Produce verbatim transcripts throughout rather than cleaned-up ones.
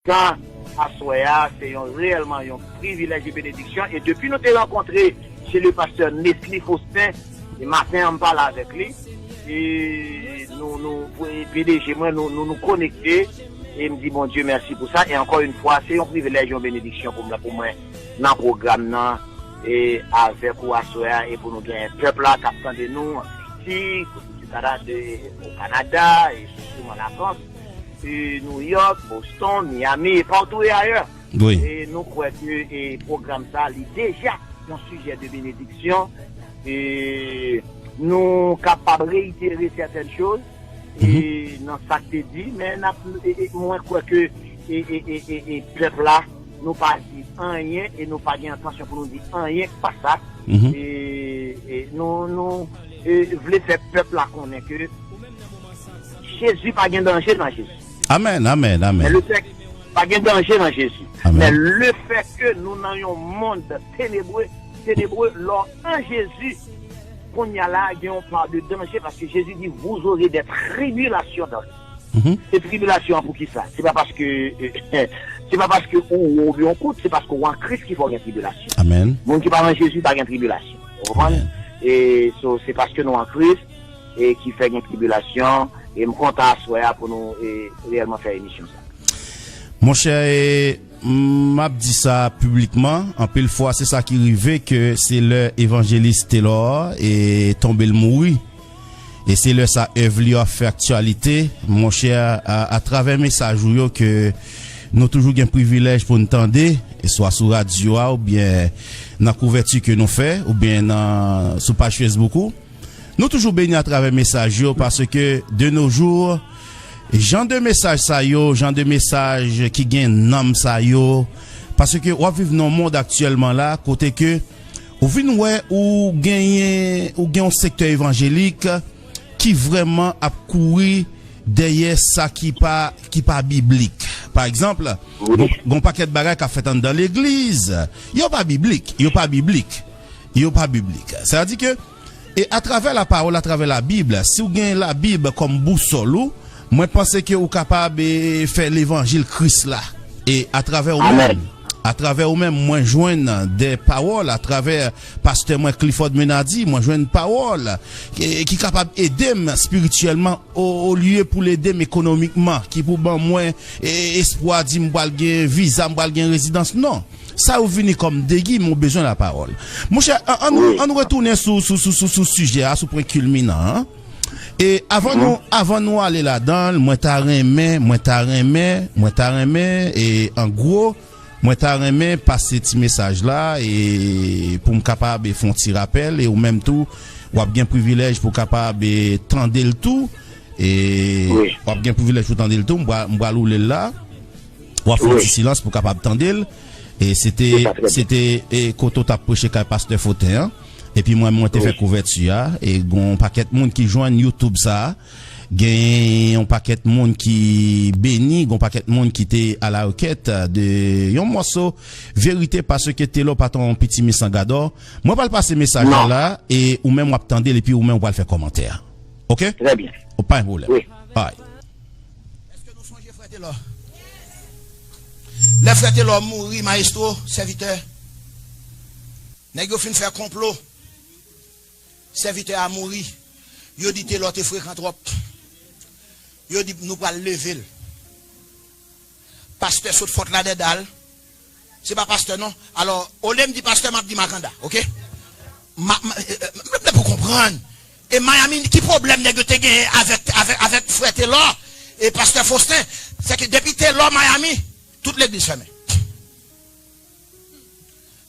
Tan aswè a, se yon reyèlman yon privilèj e benediksyon. E depi nou te rankontre chez le pasteur Nesly Faustin, e maten an m pale avèk li, e nou, nou, e P D G mwen, nou, nou, nou konekte, e m di Bondye mèsi pou sa. E ankò yon fwa, se yon privilèj, yon benediksyon pou mwen, pou mwen nan pwogram nan, e avèk ou aswè a, e pou nou gen pèp la k ap tande nou, an Ayiti, kote Kanada, o Kanada, e sitou an Lafrans, e New York, Boston, Miami, e partou e ayè. Wi. E nou kwè ke, e, pwogram sa, li deja yon sijè de benediksyon. E nou kapab reitere sètèn choz, e, nan sa k te di, men n ap, e, e, mwen kwè ke, e, e, e, e, e, pèp la, nou pa di anyen, e nou pa gen entansyon pou nou di anyen k pa sa. E, e nou, nou, e, vle fè pèp la konnen ke Jezi pa gen danje nan Jezi. Amèn, amèn, amèn. Men le fè pa gen danje nan Jezi. Amèn. Men le fè ke nou nan yon mond tenebre, tenebre, lè w an Jezi, kounye a la, gen yon pa de danje, paske Jezi di, vous aurez des tribulations dans le monde. E tribilasyon an pou ki sa? Se pa paske, se pa paske ou wo oubyen ou kout, se paske w an Kris ki fè w gen tribilasyon. Amèn. Moun ki pa nan Jezi pa gen tribilasyon. Ou konprann? Amèn. E so, se paske nou an Kris e ki fè gen tribilasyon. E m kontan aswè a pou nou, e, reyèlman fè emisyon sa. Monchè, e, m ap di sa piblikman, anpil fwa se sa ki rive, ke se lè evanjelis Telor e tonbe l mouri. E se lè sa èv li yo ap fè aktyalite. Monchè, a, atravè mesaj ou yo ke nou toujou gen privilèj pou n tande, e swa sou radyo a oubyen nan kouvèti ke nou fè, oubyen nan, sou paj Facebook ou, nou toujou beni atravè mesaj yo, paske de nos jours, jan de mesaj sa yo, jan de mesaj ki gen nanm sa yo, paske w ap viv nan yon mond aktyèlman la, kote ke ou vin wè ou genyen, ou gen yon sektè evanjelik ki vrèman ap kouri dèyè sa ki pa, ki pa biblik. Pa egzanp, wi, gon, gon pakèt bagay k ap fèt anndan legliz. Yo pa biblik, yo pa biblik. Yo pa biblik. Sa vle di ke, e atravè la pawòl, atravè la Bib, si w gen la Bib kòm bousòl ou, mwen panse ke ou kapab, e, fè levanjil Kris la. E atravè ou menm, amèn, atravè ou menm, mwen jwenn de pawòl, atravè pastè mwen Clifford Menardi, mwen jwenn pawòl ki, ki kapab ede m espirityèlman, o, olye pou l ede m ekonomikman, ki pou ban mwen, e, espwa di m pral gen viza, m pral gen rezidans. Non. Sa yo vini kòm degi, men w bezwen la pawòl. Monchè, an, an nou, wi, an nou retounen sou, sou, sou, sou, sou sijè a, sou pwen kilminan an. E avan nou, avan nou ale ladan l, mwen ta renmen, mwen ta renmen, mwen ta renmen, e an gwo, mwen ta renmen pase ti mesaj la, e pou m kapab, e, fè yon ti rapèl, e ou menm tou, w ap gen privilèj pou w kapab, e, tande l tou, e, wi, w ap gen privilèj pou w tande l tou, m pral, m pral woule l la. W ap fè yon, wi, ti silans pou w kapab tande l. E se te, se te, e, kote w t ap preche kay pastè Foten an. Epi mwen, mwen te fè, wi, kouvèti a. E gon pakèt moun ki jwenn YouTube sa a. Gen yon pakèt moun ki beni, gon pakèt moun ki te alarèkèt de yon mòso verite, paske Telor pa t yon pitimi san gadò. Mwen pral pase mesaj la, non, la, e ou menm w ap tande l, epi ou menm w pral fè kòmantè a. Oke? Trè byen. O, pa gen pwoblèm. Wi. Alright. Èske nou sonje frè Telor? Lè frè Telor mouri, mayestwo, sèvitè, nèg yo fin fè konplo, sèvitè a mouri, yo di Telor te frekan twòp. Yo di nou pral leve l. Pastè sot fòt la dèdal. Se pa pastè non. Alò, olye m di pastè, m ap di makanda, oke? Ma, ma, e, e, m vle pou konprann. E Miami, ki pwoblèm nèg yo te genyen avèk, avèk, avèk frè Telor e pastè Faustin? Se ke depi Telor Miami, tout legliz fèmen.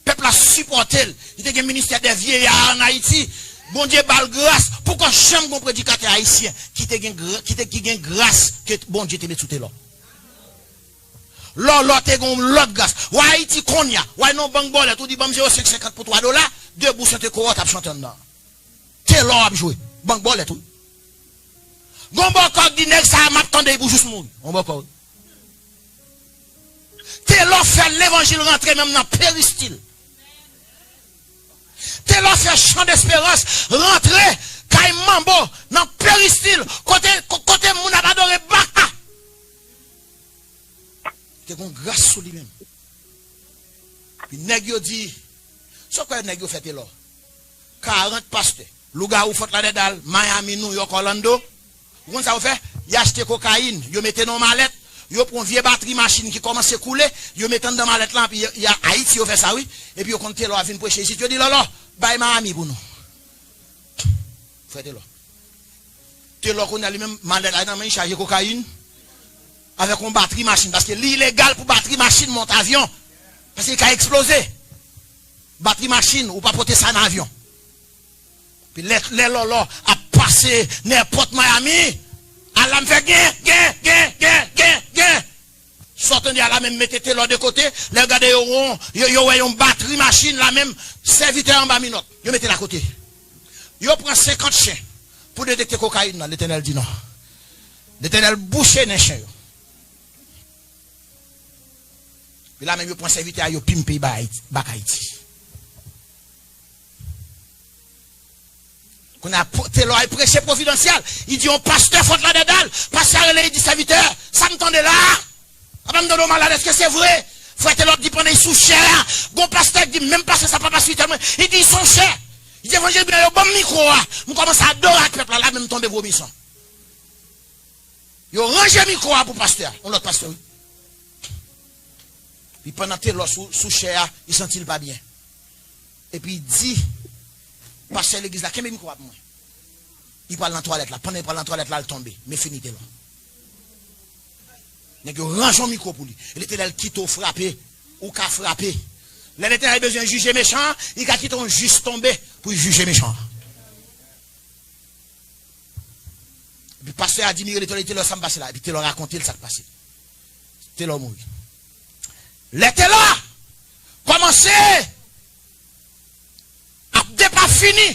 Pèp la sipòte l. Li te gen ministè dè vyeya an Ayiti. Bondye ba l gras. Poukò janm gon predikatè ayisyen ki te gen gra-, ki te, ki gen gras ke Bondye te met sou Telor? Lòlò te gen yon lòt gras. W a Ayiti kounye a. W a nan bank bòlèt, ou di ban m zewo senk senkant pou twa dola, Debout Senteko w t ap chante anndan. Telor ap jwe. Bank bòlèt, wi. Gon bòkò k di nèg sa a m ap tande l pou jous mouri. Gon bòkò, wi. Telor fè levanjil rantre menm nan peristil. Telor fè chan desperans rantre kay manbo nan peristil kote, ko-, kote moun ap adore baka. Te gon gras sou li menm. Epi nèg yo di, sa w kwè nèg yo fè Telò? Karant pastè, lougawou Fort Lauderdale, Miami, New York, Orlando. Ou konn sa yo fè? Y achte kokayin, yo mete nan yon malèt, yo pran yon vye batri machin ki kòmanse koule, yo mete anndan malèt la, epi y a Ayiti yo fè sa wi. Epi yo konn Telò a vin preche isit, yo di Lòlò, bay Miami pou nou. Frè Telò. Telò kounye a li menm, malèt la nan men l chaje kokayin avèk yon batri machin, paske li ilegal pou batri machin monte avyon, paske li ka eksploze. Batri machin, ou pa pote sa nan avyon. Epi lè, lè Lòlò ap pase nèpòt Miami, alam fè gen, gen, gen, gen, gen, gen. Sa w tande a la menm mete Telò de kote, lè yo gade yo won, yo, yo wè yon batri machin la menm, sèvitè anba minòt, yo mete l akote. Yo pran senkant chen pou detekte kokayin nan, Letènèl di non. Letènèl bouche nen chen yo. Epi la menm yo pran sèvitè a, yo pimpe l bay Ayiti, bak Ayiti. Kounye a, Telò al preche Pwovidansyèl. Li di yon pastè Fort Lauderdale, pastè a rele, li di sèvitè, sa m tande la a, apa m tande yon malad, èske se vre? Frè Telò di pandan l sou chè a, gon pastè ki di menm pastè sa pa pastè mwen. Li di se yon chè. Li di evanjèlik blan yo ban m mikwo a, m kòmanse adore ak pèp la, la menm m tonbe vomi san. Yo ranje mikwo a pou pastè a, yon lòt pastè wi. Epi pandan Telò sou, sou chè a, li santi l pa byen. Epi li di pastè legliz la, kenbe mikwo a pou mwen. Li pral nan twalèt la, pandan li pral nan twalèt la, l tonbe. Men fini Telò. Nèg yo ranje yon mikwo pou li. E Letènèl kite w frape, ou ka frape. Lè Letènèl bezwen jije mechan an, li ka kite yon jij tonbe pou l jije mechan an. Epi pastè a admire l, li di Telò sa m pase la. Epi Telò rakonte l sa k pase. Telò mouri. Lè Telò kòmanse ap depafini,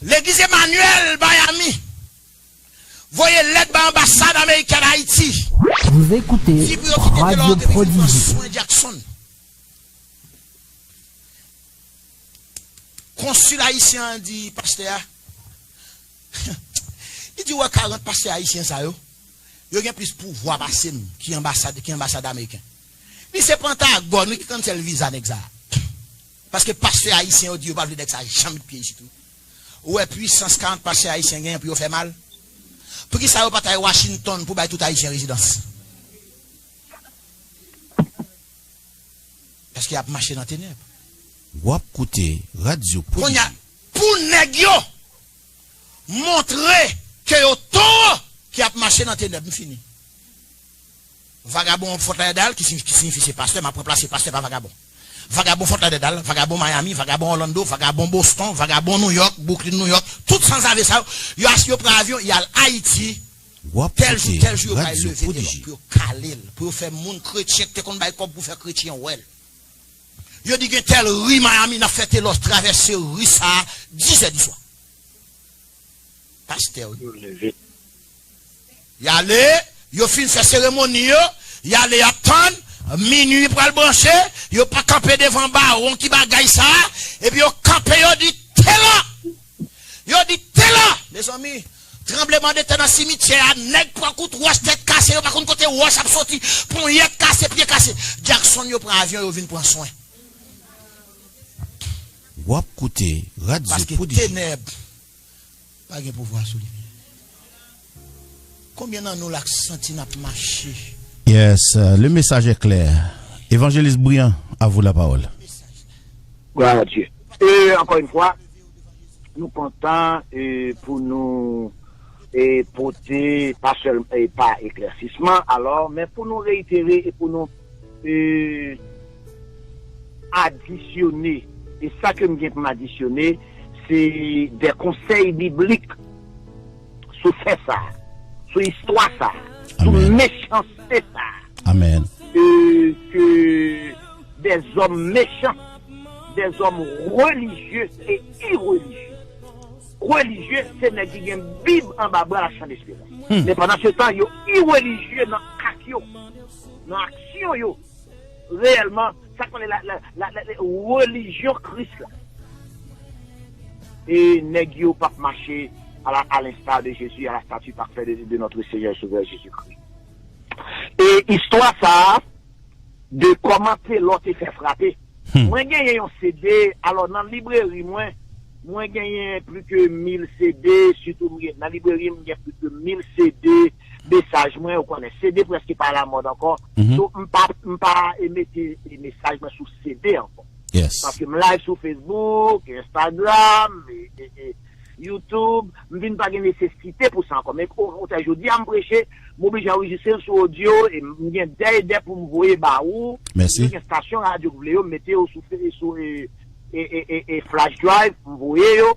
legliz Emmanuel Miami voye lèt bay anbasad amerikèn Ayiti. Vous écoutez di pou yo kite Telò te vin pran swen Jackson. Konsil ayisyen an di pastè a, li di, ou wè karant pastè ayisyen sa yo, yo gen plis pouvwa pase m ki anbasad, ki anbasad ameriken. Li se Pantagòn wi ki kannsèl viza nèg sa a. Paske pastè ayisyen yo di yo pa vle nèg sa a janm met pye isit wi. Ou wè pwisans karant pastè ayisyen genyen pou yo fè mal? Poukisa yo pa t al Washington pou bay tout ayisyen rezidans? Paske y ap mache nan tenèb. W ap koute Radyo Pwodiji. Kounye a, pou nèg yo montre ke yo towo, ke y ap mache nan tenèb, m fini. Vagabon Fort Lauderdale, ki siyifi, ki siyifi se pastè, m ap ranplase pastè pa vagabon. Vagabon Fort Lauderdale, vagabon Miami, vagabon Orlando, vagabon Boston, vagabon New York, Brooklyn, New York, tout sanzave sa yo, yo achte, yo pran avyon, y al Ayiti. W ap koute Radyo Pwodiji. Tèl jou, tèl jou, yo pral leve Telò pou yo kale l, pou yo fè moun kretyen ki te konn bay kòb pou fè kretyen wè l. Yo di gen tèl ri Miami, n ap fè Telò travèse ri sa a dizè di swa. Pastè wi. Yo leve. Y ale, yo fin fè seremoni yo, y ale, y ap tann, minui pral branche, yo pa kanpe devan bawon ki bagay sa a, epi yo kanpe, yo di Telò! Yo di Telò! Mezanmi, tranblemanntè nan simityè a, nèg pran kout wòch, tèt kase, yo pa konn kote wòch ap soti, ponyèt kase, pye kase. Jackson yo pran avyon, yo vin pran swen. W ap koute Radyo Pwodiji. Paske tenèb pa gen pouvwa sou limyè. Konbyen nan nou la k santi n ap mache? Yes, euh, le message est clair. Évangéliste Briand, à vous la parole. Gloire à Dieu. E ankò yon fwa, nou kontan, e, pou nou, e, pote pa sèl, e, pa eklèsisman, alò, men pou nou reyitere e pou nou, e, adisyone. E sa ke m gen pou m adisyone, se de konsèy biblik sou fè sa, sou istwa sa, sou mechanste sa. Amèn. E ke dèzòm mechan, dèzòm relijye e irelijye. Relijye, se nèg ki gen Bib anba bra l ap chante espiraj. Men pandan se tan, yo irelijye nan ak yo, nan aksyon yo. Reyèlman, sa k rele la, la, la, la, la relijyon Kris la. E nèg yo p ap mache à la, à l'instar de Jésus, à la statue parfaite de, de notre Seigneur et Sauveur Jésus-Christ. E istwa sa a, de kòman Telor te fè frape. Hmm. Mwen genyen yon C D, alò nan libreri mwen, mwen genyen plis ke mil C D, sitou mwen gen, nan libreri m gen plis ke mil C D, mesaj mwen, ou konnen, C D prèske pa alamòd ankò. Mhm. So, m pa, m pa e mete e mesaj mwen sou C D ankò. Yes. Paske m live sou Facebook, Instagram, e, e, e, YouTube, m vin pa gen nesesite pou sa ankò. Men okontrè, jodi a m preche, m oblije anrejistre l sou odyo, e m gen dè e dè pou m voye ba ou. Mèsi. Si gen stasyon radyo k vle yo, m mete yo sou, sou, e, e, e, e, e flash drive, m voye yo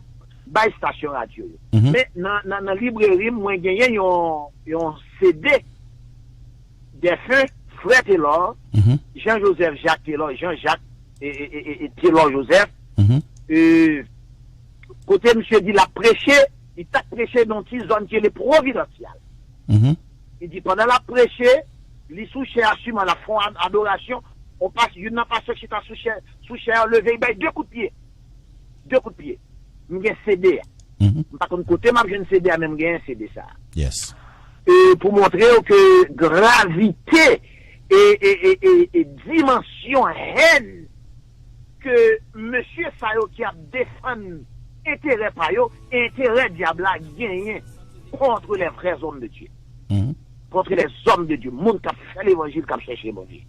bay stasyon radyo yo. Mhm. Men nan, nan, nan libreri m, mwen genyen yon, yon C D dèfen frè Telor, Mhm. Jean Joseph Jacques Telor, Jean Jacques e, e, e, e, e Telor Joseph, Mhm. e, kote misye di l ap preche, li t ap preche nan yon ti zòn ki rele Providancial. Mhm. Li di pandan l ap preche, li sou chè a, siman l ap fè yon ad-, adorasyon, on pas, youn nan pastè chita sou chè, sou chè a, leve, li bay de kout pye. De kout pye. M gen C D a. Mhm. M pa konn kote m ap jwenn C D a, men m genyen C D sa a. Yes. E pou montre w ke gravite e, e, e, e, e dimansyon hèn ke mesye sa yo ki ap defann enterè pa yo, e enterè dyab la genyen contre les vrais hommes de Dieu. Mhm. Contre les hommes de Dieu, moun k ap fè levanjil, k ap chèche Bondye.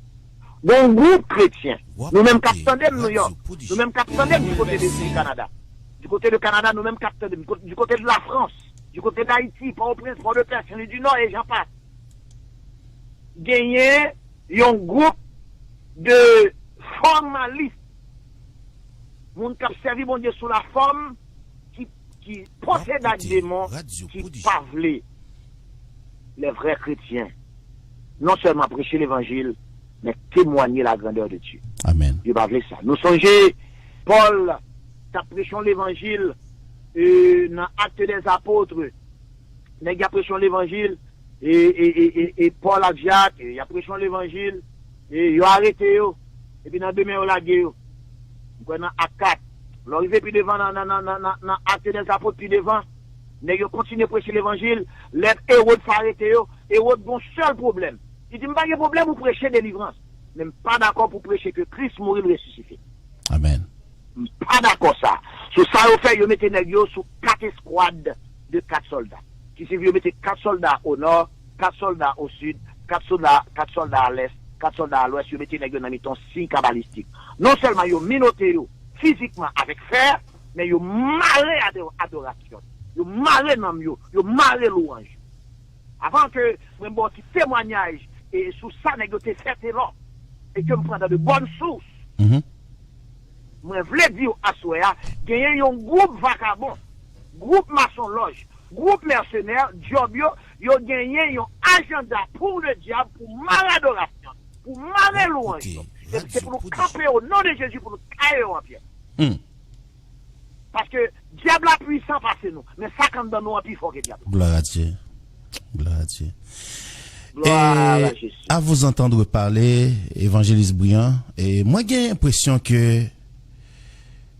Gon gwoup kretyen, nou menm k ap tande m Nouyòk, nou menm k ap tande m du côté de, du Canada, du côté de Canada, nou menm k ap tande m, du côté de la France, du côté d'Haïti, Port-au-Prince, Port-de-Paix, Saint-Louis du Nord e j'en passe. Genyen yon gwoup de fòmalis, moun k ap sèvi Bondye sou lafòm, ki, ki posede ak demon, ki pa vle les vrais chrétiens non sèlman preche levanjil, men temwanye la grandeur de Dieu. Amèn. Yo pa vle sa. Nou sonje Pòl t ap preche yon levanjil, e, nan Actes des Apôtres. Nèg y ap preche yon levanjil, e, e, e, e, e Pòl ak Jak, e, y ap preche yon levanjil, e yo arete yo, epi nan demen yo lage yo. M kwè nan Ak kat. Lè w rive pi devan nan, nan, nan, nan, nan, nan Actes des Apôtres pi devan, nèg yo kontinye preche levanjil, lè Ewòd fè arete yo, Ewòd gon sèl pwoblèm. Li di, "M pa gen pwoblèm ou preche delivrans, men m pa dakò pou preche ke Kris mouri, l resisite." Amèn. M pa dakò sa. Sou sa yo fè, yo mete nèg yo sou kat eskwad de kat sòlda. Ki siyifi yo mete kat sòlda o nò, kat sòlda o sid, kat sòlda, kat sòlda a lès, kat sòlda a lwès, yo mete nèg yo nan mitan yon siy kabalistik. Non sèlman yo menote yo fizikman avèk fè, men yo mare ado-, adorasyon. Yo mare nanm yo, yo mare lwanj yo. Avan ke mwen ba w ti temwayaj, e, sou sa nèg yo te fè Telò, e ke m pran dans de bonnes sources, Mhm. mwen vle di w aswè a, genyen yon gwoup vakabon, gwoup masonlòj, gwoup mèsenè, djòb yo, yo genyen yon ajanda pour le diable, pou mare adorasyon, pou mare lwanj yo. E se pou nou kanpe o non de Jezi, pou nou taye yo an pyès. Hmm. Paske dyab la pwisan pase nou, men sa k anndan nou an pi fò ke dyab la. Gloire à Dieu. Gloire à Dieu. Gloire à Jésus. Et à vous entendre parler, Évangéliste Briand, e mwen gen enpresyon ke,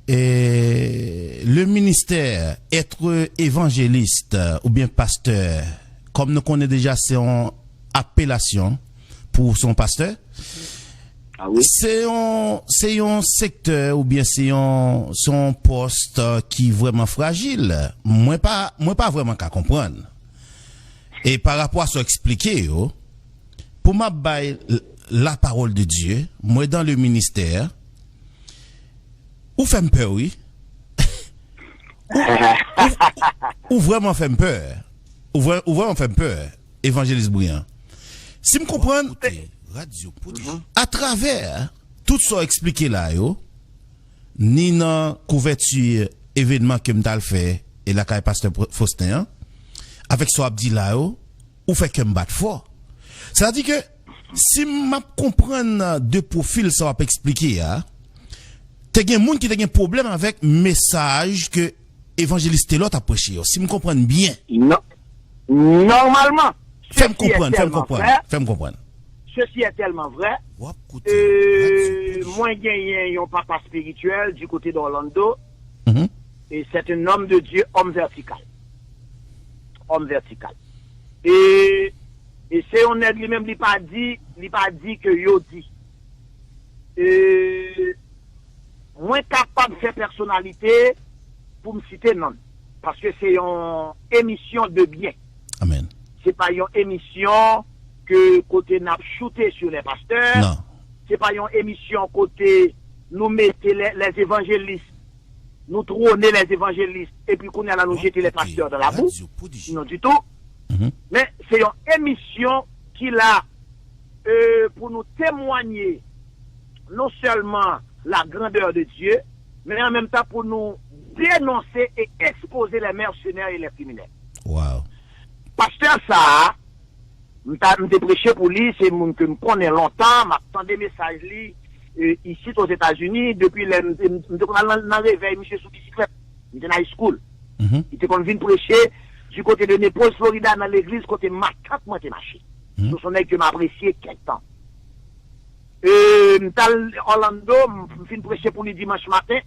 e, le ministère, être évangéliste, euh, oubyen pastè, kòm nou konnen deja, se yon apelasyon pou se yon pastè. Ah wi. Se yon, se yon sektè oubyen se yon, se yon pòs, euh, ki vrèman frajil. Mwen pa, mwen pa vrèman ka konprann. E pa rapò a sa w eksplike yo, pou m ap bay l-, la parole de Dieu, mwen dans le ministère, ou fè m pè, wi. Ou, ou, ou vrèman fè m pè. Ou vrè-, ou vrèman fè m pè, Evanjelis Briand. Si m konprann, atravè tout sa w eksplike la yo, ni nan kouvèti evenman ke m t al fè e lakay pastè Pro-, Faustin an, avèk sa w ap di la yo, ou fè kè m bat fò. Sètadi ke si m ap konprann de pwofil sa w ap eksplike a, te gen moun ki te gen pwoblèm avèk mesaj ke Evanjelis Telor t ap preche yo, si m konprann byen. Non. Nòmalman, fè m konprann, fè m konprann, fè m konprann. Ceci est tellement vrai. W ap koute, euh, mwen genyen yon papa espirityèl du côté d'Orlando. Mhm. Et c'est un homme de Dieu, homme vertical. Homme vertical. E, e se yon nèg li menm, li pa di, li pa di ke yo di. E mwen kapab fè pèsonalite pou m site non l, paske se yon emisyon de byen. Amèn. Se pa yon emisyon ke kote n ap choute sou lè pastè. Non. Se pa yon emisyon kote nou mete lè, lè evanjelis, nou twone lè evanjelis, epi kounye a la nou jete lè pastè dan labou. Non ditou. Men se yon emisyon ki la e, pou nou temwanye non sèlman la grandeur de Dieu, men an menm tan pou nou denonse e ekspoze les mercenaires et les criminels. Wow. Pastè sa a, m ta- m te preche pou li, se moun ke m konnen lontan, m ap tande mesaj li e, isit Ozetazini, depi lè m te- m te konn al nan, nan revèy misye sou bisiklèt. M te nan high school. Li te konn vin preche du kote de Naples, Florida, nan legliz kote matant mwen te mache. Se yon nèg ke m apresye kèk tan. E, m t al Orlando, m fin preche pou li dimanch maten.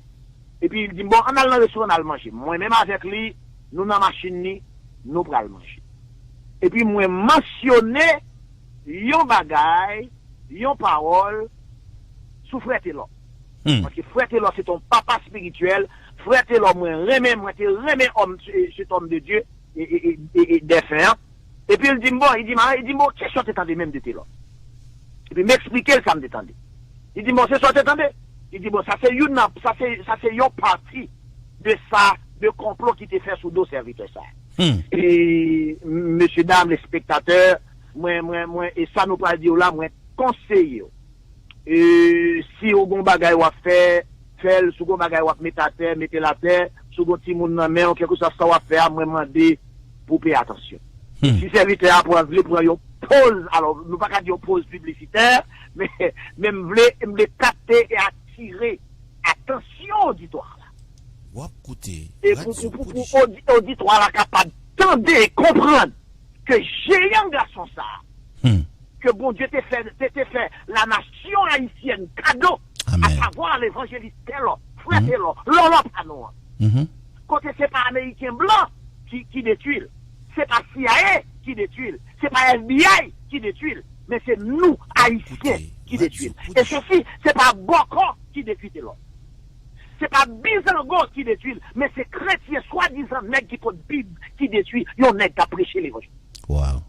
Epi li di m, bon, ann al nan restoran, ann al manje. Mwen menm avèk li, nou nan machin li, nou pral manje. Epi mwen mansyone yon bagay, yon pawòl sou frè Telò. Paske frè Telò se t on papa espirityèl. Frè Telò mwen renmen, mwen te renmen òm, se, se tòm de Dye e, e, e, e, e dèfen an. Epi l di m, bon, li di m, li di m, bon, kisa w te tande menm de Telò? Epi m eksplike l sa m te tande. Li di m, bon, se sa w te tande? Li di, bon, sa se youn nan, sa se, sa se yon pati de sa, de konplo ki te fè sou do sèvitè sa. E, mesye dam, lespektatè, mwen, mwen, mwen, e sa nou pral di w la, mwen konseye w. E, si w gon bagay w ap fè, fè l. Si w gon bagay w ap met atè, mete l atè. Si w gon timoun nan men w, kèlkeswa sa w ap fè a, mwen mande pou w peye atansyon. Si sèvitè a pran, vle pran yon poz, alò, nou pa ka di yon poz piblisitè, men, men m vle, m vle kapte e atire atansyon oditwa la. W ap koute E pou, pou, Radyo pou, pou Pwodijè. odi- oditwa la kapab tande e konprann ke jeyan gason sa a, ke Bondye te fè, te, te fè la nasyon ayisyèn kado, Amèn. Asavwa levanjelis Telò, frè Telò, Lòlò pa nou an. Kote se pa Ameriken blan ki, ki detwi l, se pa C I A ki detwi l, se pa F B I ki detwi l, men se nou, Ayisyen, ki detwi l. E sesi, se pa bòkò ki detwi Telò. Se pa bizango ki detwi l, men se kretyen swadizan nèg ki pot Bib ki detwi yon nèg k ap preche levanjil. Wow.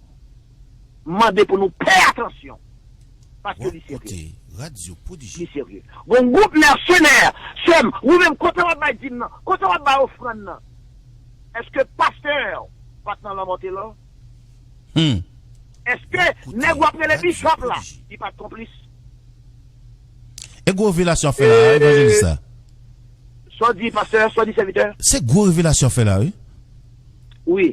Mande pou nou peye atansyon. Paske W ap li serye. Koute Radyo Pwodijè. Li serye. Gon gwoup mèsenè, sè m, ou menm kote w ap bay dim nan, kote w ap bay ofrann nan? Èske pastè pa t nan lanmò Telò? Hmm. Èske nèg w ap rele bishop la, li pa t konplis? E gwo revelasyon fè la, evanjelis la. Sa w di pastè, sa w di sèvitè? Se gwo revelasyon fè la, wi. Wi,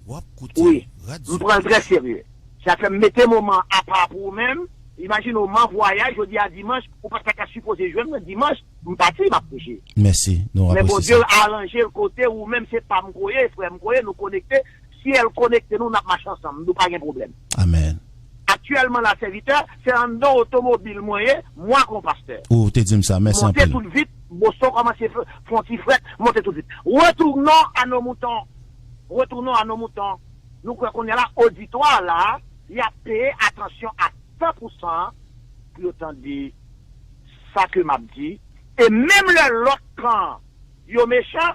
W ap koute wi. Radyo M pran l trè serye. Sa fè m mete moman apa pou ou menm. Imajine w, m an vwayaj jodi a dimanch, ou pa t ka sipoze jwenn mwen dimanch, m pati, m ap preche. Mèsi, nou Men apresye Bondye sa. Aranje l kote ou menm, se pa m koye, frè m koye, nou konekte. Syèl konekte nou, n ap mache ansanm, nou pa gen pwoblèm. Amèn. Aktyèlman la, sèvitè, se anndan otomobil mwen ye, mwen kon pastè. Ou te di m sa, mèsi Monte anpil. Tout vit, Boston kòmanse fè- fè yon ti frèt, monte tout vit. Retournons à nos moutons. Retournons à nos moutons. Nou kwè kounye a la, oditwa la, y ap peye atansyon a san pou san pou yo tande sa ke m ap di. E menm lè lòt kan yo mechan,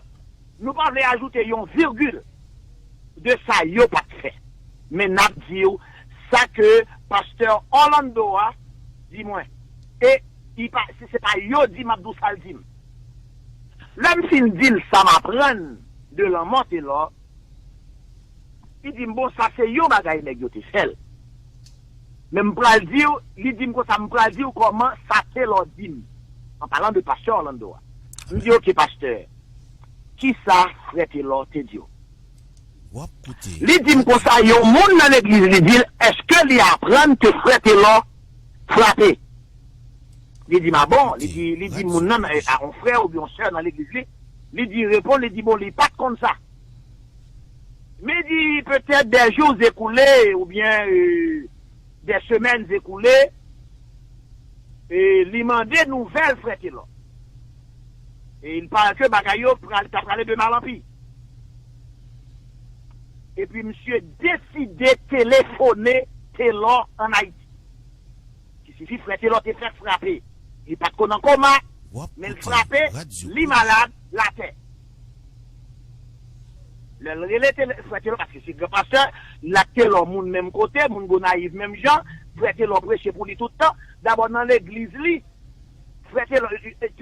nou pa vle ajoute yon virgil de sa yo pa t fè. Men n ap di w sa ke pastè Orlando a di mwen. E li pa, se, se pa yo di m, m ap di w sa l di m. Lè m fin di l sa m aprann de lanmò Telò, li di m, bon, sa se yon bagay nèg yo te fè l. Men m pral di w, li di m konsa, m pral di w kòman sa Telò di m. An palan de pastè Orlando a. M di, oke, pastè, kisa frè Telò te di w? W ap koute Li di m konsa, yon moun nan legliz li di l, èske li aprann ke frè Telò frape? Li di m, a bon? Li di, li di moun nan, a yon frè oubyen yon sè nan legliz li. Li di, reponn, li di, bon, li pa t konn sa. Men di, petèt des jours écoulés oubyen euh, des semaines écoulées, e li mande nouvèl frè Telò. E il paraît que bagay yo pral, ta prale de mal en pis. Epi misye deside telefone Telò an Ayiti. Ki sifi frè Telò te fèk frape. Li pa t ko nan koma, men l frape, li malad, l atè. Lè l rele Tele-, frè Telò, paske se gran pastè, l ak Telò moun menm kote, moun Gonayiv menm jan, frè Telò preche pou li tout tan. Dabò nan legliz li, frè Telò,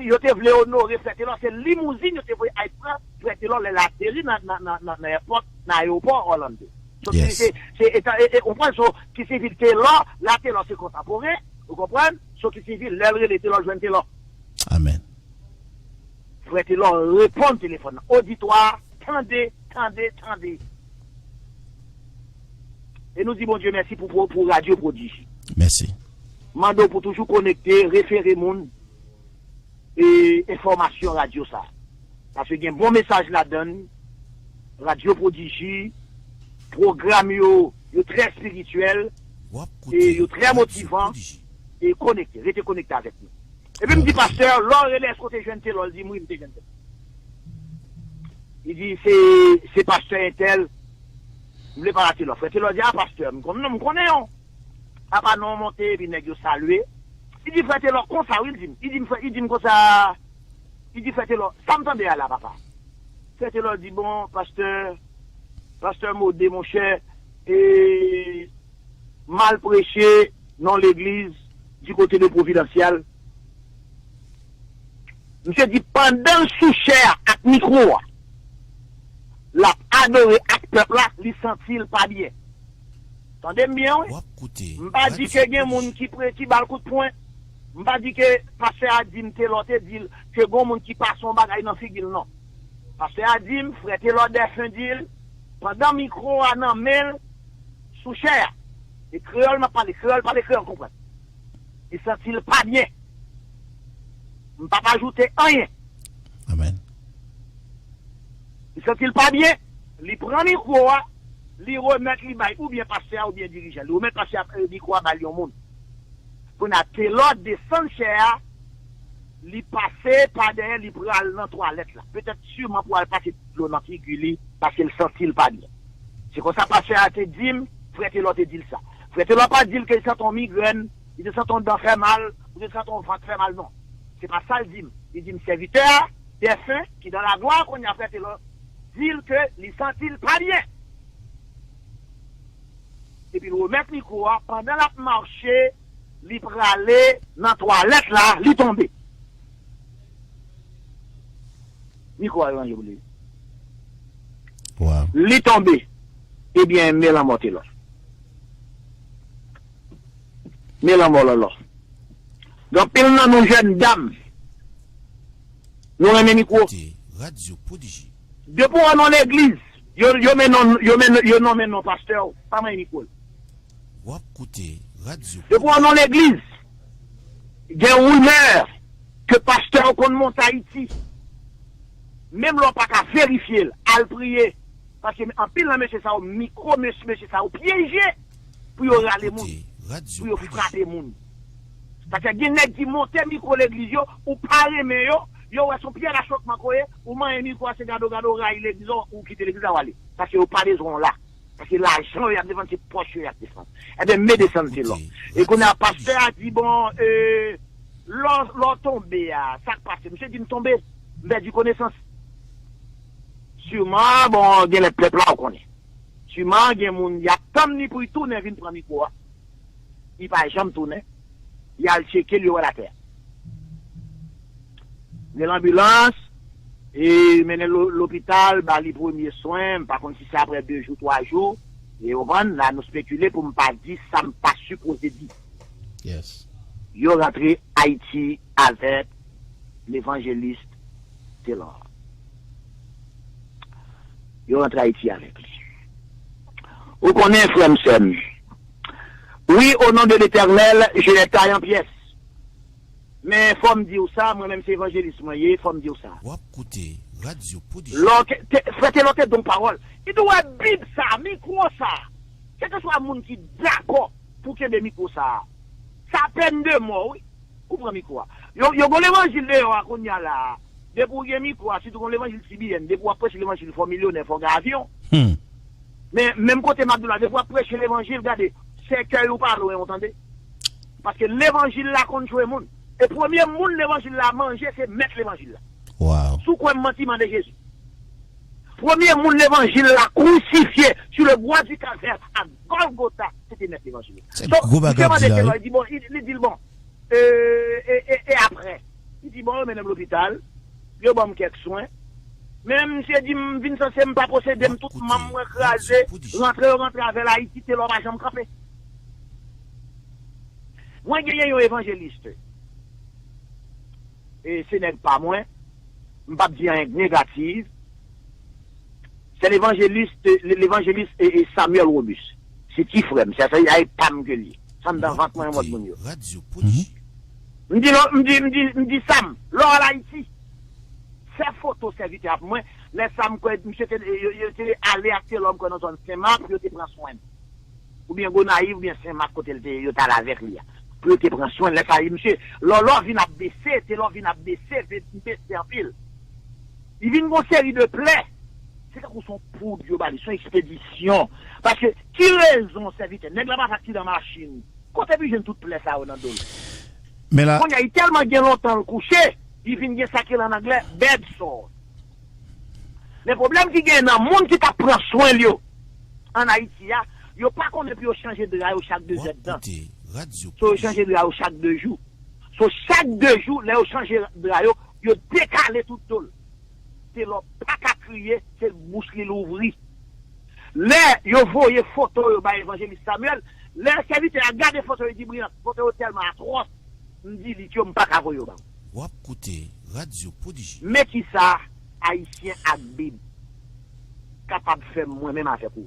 yo te vle onore frè Telò, se limouzin yo te voye al pran frè Telò lè l ateri nan, nan, nan, nan, nan èpòt, nan ayewopò Orlando. So, se, se, se, e, e, e, ou konprann, so, ki siyifi Telò, la Telò se kontanporen, ou konprann? So, ki siyifi, lè l rele Telò, jwenn Telò. Amèn. Frè Telò reponn telefòn nan. Oditwa, tande, tande, tande. E nou di Bondye mèsi pou, pou, pou Radyo Pwodij. Mèsi. Mande w pou toujou konekte, refere moun, e, enfòmasyon radyo sa. Paske gen bon mesaj ladan l, Radyo Pwodij, pwogram yo, yo trè espirityèl, e yo trè motivan, e konekte, rete konekte avèk nou. Epi m di pastè, lè w rele, èske w te jwenn Telò? L di m, wi, m te jwenn Telò. Li di, se, se pastè entèl, m vle pale a Telò. Frè Telò di, a pastè, m konnen, m konnen w. Apa non monte, epi nèg yo salye. Li di, frè Telò, konsa, wi, l di m. Li di m, frè, li di m konsa, li di, frè Telò, sa m tande a la, papa. Frè Telò di, bon, pastè, pastè Mode, monchè, e, mal preche nan legliz di kote de Providancial. Misye di pandan l sou chè a ak mikwo a, l ap adore ak pèp la, li santi l pa byen. Tande m byen, wi. M pa di ke gen moun ki pre-, ki ba l kout pwen. M pa di ke pastè a di m Telò te di l ke gon moun ki pase yon bagay nan figi l, non. Pastè a di m, frè Telò Dèfen di l, pandan mikwo a nan men l, sou chè a. E kreyòl m ap pale, kreyòl, pale kreyòl, konprann. Li santi l pa byen. M p ap ajoute anyen. Amèn. Li santi l pa byen, li pran mikwo a, li remèt li bay oubyen pastè a oubyen dirijan. Li remèt pastè a, eh, mikwo a bay yon moun. Kounye a, Telò desann chè a, li pase pa dèyè, li pral nan twalèt la. Petèt, siman pou al pase dlo nan figi li, paske l santi l pa byen. Se konsa pastè a te di m, frè Telò te di l sa. Frè Telò pa di l ke l santi yon migrèn, li te santi yon dan fè mal, ou te santi yon vant fè mal, non. Se pa sa l di m. Li di m, sèvitè a, dèfen, ki dan laglwa, kounye a frè Telò di l ke li santi l pa byen. Epi l remèt mikwo a, pandan l ap mache, li prale nan twalèt la, li tonbe. Mikwo a ranje pou li. Li tonbe. Ebyen, men lanmò Telò. Men lanmò Lòlò. Gen anpil nan nou jèn dam, nou renmen mikwo. Depi w nan legliz, yo, yo men non, yo men, yo nonmen non pastè w, pa manyen mikwo l. Depi w nan legliz, gen rimè ke pastè w konn monte Ayiti. Menm lè w pa ka verifye l, al priye. Paske anpil nan mesye sa yo, mikwo mes-, mesye sa yo pyeje pou yo rale moun, pou yo frape moun. Paske gen nèg ki monte mikwo legliz yo, ou pa renmen yo, yo wè se yon pyè dachòkman ke w ye, ou manyen mikwo a, se gade w gade w rayi legliz la, ou kite legliz la, w ale. Paske yo pa bezwen w la. Paske lajan yo y ap defann, se pòch yo y ap defann. Ebyen, men desann Telò. E kounye a, pastè a di, bon, e, lè w, lè w tonbe a, sa k pase? Misye di m tonbe, m pèdi konesans. Siman, bon, gen lè pèp la, ou konnen. Siman, gen moun, y ap tann li pou l tounen vin pran mikwo a. Li pa janm tounen. Y al tcheke l, yo wè l atè. Mennen l anbilans, e mennen l lo-, lopital, ba li premye swen, m pa konn si se apre de jou, twa jou, e w konprann, la nou spekile pou m pa di sa m pa sipoze di. Yo rantre Ayiti avèk levanjelis Telò. Yo rantre Ayiti avèk li. Ou konnen, frè m, sè m, wi, au nom de l'Éternel, je les taille en pièces. Men fò m di w sa, mwen menm se evanjelis mwen ye, fò m di w sa. W ap koute Radyo Pwodijè. Lè w te, te, frè Telò te don pawòl. Li di w wè Bib sa, mikwo sa. Kèlkeswa moun ki dakò pou kenbe mikwo sa, sa pèn de mò, wi. Ou pran mikwo a. Yo, yo gon levanjil deyò a kounye a la. Depi w gen mikwo a, sitou gon levanjil C B N, depi w ap preche levanjil, fò w milyonè, fò w gen avyon. Men, menm kote m ap di w la, depi w ap preche levanjil, gade, sèkèy ou pa lwen, ou tande. Paske levanjil la konn jwe moun. E premye moun levanjil la manje, se mèt levanjil la. Wow. Si w kwè m manti, mande Jezi. Premye moun levanjil la krisifye sou le bwa di kalvè a Gòlgota, se te mèt levanjil la. Se gwo bagay ap di la, wi. Li di l, bon, e, e, e, e apre? Li di, bon, yo mennen m lopital, yo ban m kèk swen. Men misye di m vin sanse m pa posede m, tout manm mwen kraze, rantre yo rantre avè l Ayiti, Telor pa janm kanpe. Mwen genyen yon evanjelis, e se nèg pa mwen, m p ap di anyen negatif, se levanjelis, levanjelis e, e Samuel Robus. Se ti frè m, se sa, se pa m ke l ye. Se anndan vant mwen, mòd moun yo. M di, lò, m di, m di, m di, Sam, lè w al Ayiti, fè foto sèvitè a pou mwen. Lè sa, m kwè misye te, yo, yo te ale ak Telor, m kwè nan zòn Senmak, pou yo te pran swen l. Oubyen Gonayiv, oubyen Senmak, kote l te, yo t al avèk li a. Pou yo te pran swen l. Lè sa, misye, lò, lò vin ap bese, Telor vin ap bese, vin bese anpil. Li vin gon seri de plè. Se tankou se yon poud yo ba li, se yon ekspedisyon. Paske ki rezon sèvitè? Nèg la pa t aksidan machin. Kote pou jwenn tout plè sa yo nan do l? Men la, kounye a, li tèlman gen lontan l kouche, li vin gen sa k rele an anglè bed sore. Men pwoblèm ki gen nan moun ki t ap pran swen l yo ann Ayiti a, yo pa konnen pou yo chanje dra yo chak de zèdtan. So, yo chanje dra yo chak de jou. So, chak de jou, lè yo chanje dra yo, yo dekale tout do l. Telor pa ka kriye, se bouch li louvri. Lè yo voye foto yo bay evanjelis Samuel, lè sèvitè a gade foto yo, li di, Brian, foto yo tèlman atwòs, m di li, Tyo, m pa ka voye yo ba w. W ap koute Radyo Pwodiji. Men kisa Ayisyen ak Bib kapab fè mwen menm avèk ou.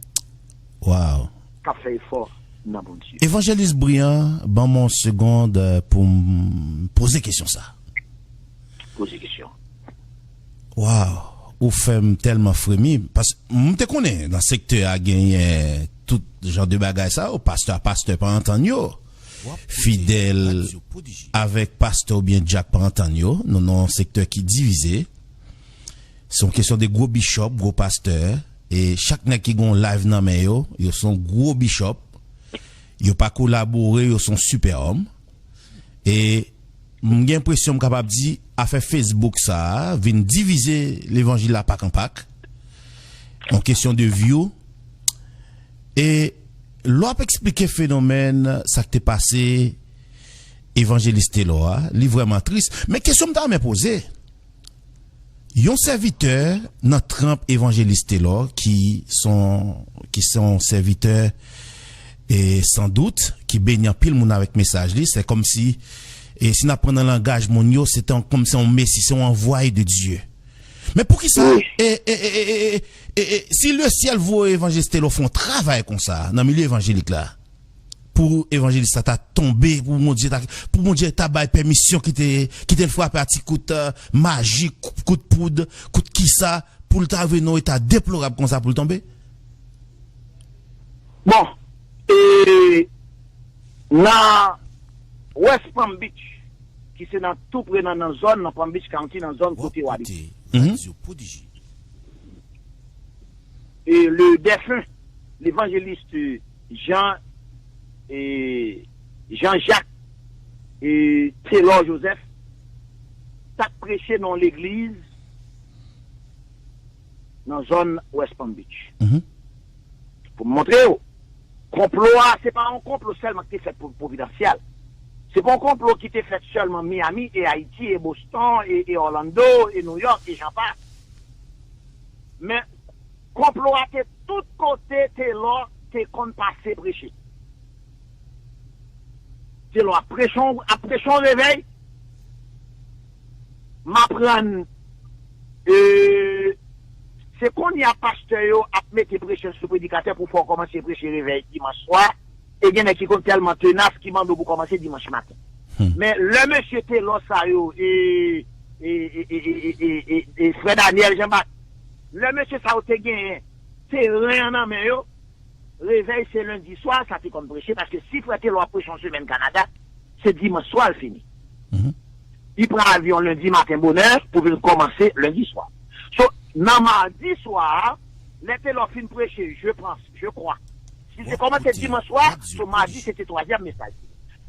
Wow. K ap fè efò nan Bondye. Evanjelis Brian, ban m yon segond, euh, pou m poze kesyon sa. Poze kesyon. Wow, ou fè m tèlman fremi, pas m te konnen nan sektè a genyen tout jan de bagay sa yo, pastè a pastè pa antann yo. Fidèl avèk pastè oubyen dyak pa antann yo, nou nan yon sektè ki divize. Se yon kesyon de gwo bishop, gwo pastè, e chak nèg ki gen yon live nan men yo, yo se yon gwo bishop. Yo pa kolabore, yo se yon sipè òm. E m gen enpresyon m kapab di afè Facebook sa a vin divize levanjil la pak an pak. Yon kesyon de view. E lè w ap eksplike fenomèn sa k te pase evanjelis Telor a, li vrèman tris. Men kesyon m ta renmen poze, yon sèvitè nan tranp evanjelis Telor ki se yon, ki se yon sèvitè, e, san dout, ki beni anpil moun avèk mesaj li, se kòmsi, e, si n ap pran nan langaj moun yo, se te yon, kòmsi yon mesi, se yon anvwaye de Dye. Men poukisa, e, e, si le syèl voye evanjelis Telor fè yon travay konsa nan milye evanjelik la, pou evanjelis la ta tonbe, pou Bondye ta, pou Bondye ta bay pèmisyon kite, kite l frape a ti kout, euh, maji, kou-, kout poud, kout kisa, pou l ta rive nan eta deplorab konsa pou l tonbe? Bon, e, nan West Palm Beach, ki se nan tou pre nan, nan zòn, nan Palm Beach County, nan zòn kote w abite. Mhm. E le défunt, l'évangéliste Jean, e, Jean-Jacques, e, Telor Joseph, t ap preche nan yon legliz nan zòn West Palm Beach. Mhm. Pou m montre w, konplo a, se pa yon konplo sèlman ki te fèt pou Providancial. Se pa yon konplo ki te fèt sèlman Miami, e Ayiti, e Boston, e, e Orlando, e New York, e jan pas. Men, konplo a te tout kote Telor te konn pase preche. Telor ap preche yon, ap preche yon revèy. M aprann, e, se kounye a pastè yo ap mete presyon sou predikatè pou fè w kòmanse preche revèy dimanch swa. E gen nèg ki konn tèlman tenas ki mande w pou kòmanse dimanch maten. Hmm. Men lè mesye Telor sa yo, e, e, e, frè Daniel Jean Baptiste, lè mesye sa yo te genyen teren an nan men yo, revèy se lendi swa, sa te konn preche, paske si frè Telor ap preche yon semèn Kanada, se dimanch swa l fini. Mhm. Li pran avyon lendi maten bonè pou vin kòmanse lendi swa. So, nan madi swa, lè Telor fin preche, je pense, je crois. Si l te kòmanse dimanch swa, so madi se te twazyèm mesaj.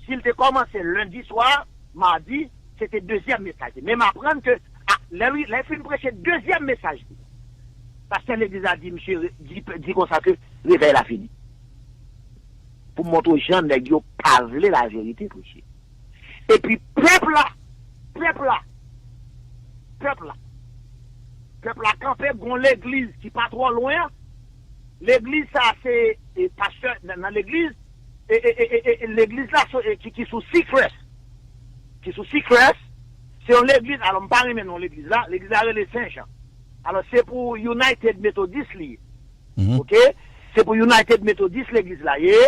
Si l te kòmanse lendi swa, madi, se te dezyèm mesaj li. Men m aprann ke, a, lè li, lè l fin preche dezyèm mesaj li, pastè legliz la di misye, di, di konsa ke revèy la fini. Pou montre w jan nèg yo pa vle laverite preche. Epi pèp la, pèp la, pèp la, pèp la kanpe gon legliz ki pa twò lwen an. Legliz sa se, e, pastè nan, nan legliz, e, e, e, e, e, legliz la so, e, ki, ki sou Seacrest. Ki sou Seacrest. Se yon legliz, alò m pa renmen non legliz la. Legliz la rele Sen Jan. Alò se pou United Methodist li ye. Mhm. Oke? Se pou United Methodist legliz la ye.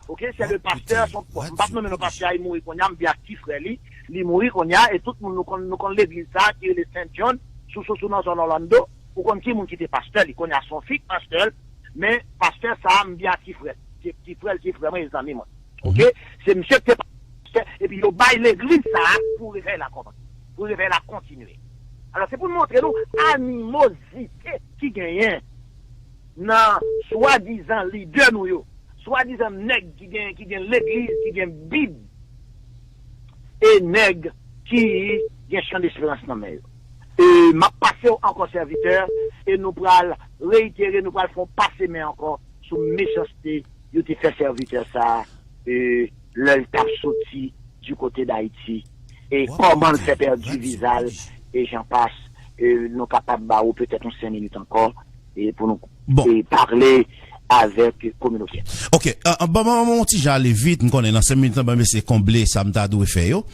Oke? Se le pastè, son, bon, m p ap nonmen non pastè a, li mouri kounye a, m di ak ti frè li, li mouri kounye a, e tout moun nou konn, nou konn legliz sa a ki rele Saint John, sou, sou, sou nan zòn Orlando. Ou konn ki moun ki te pastè li, kounye a se yon fi k pastè l, men pastè sa a, m di ak ti frè, ti, ti frè l, ti frè mwen, e zanmi mwen. Oke? Se misye ki te pastè, epi yo bay legliz sa a pou revèy la kòmanse, pou revèy la kontinye. Alò, se pou n montre nou animozite ki genyen nan swadizan lidè nou yo, swadizan nèg ki gen, ki gen legliz, ki gen Bib, e nèg ki gen chan desperans nan men yo. E m ap pase w ankò sèvitè, e nou pral reitere, nou pral fè yon pase men ankò sou mechanste yo te fè sèvitè sa a, e lè l t ap soti di kote Dayiti, e kòman l fè pèdi viza l, e jan pas, e nou kapab ba ou petèt yon senk minit ankò, e pou nou, bon, e pale avèk kominote a. Ok, euh, euh, ban mwen yon ti jan ale vit, m konnen nan senk minit lan, ban m eseye konble sa m ta dwe fè yo.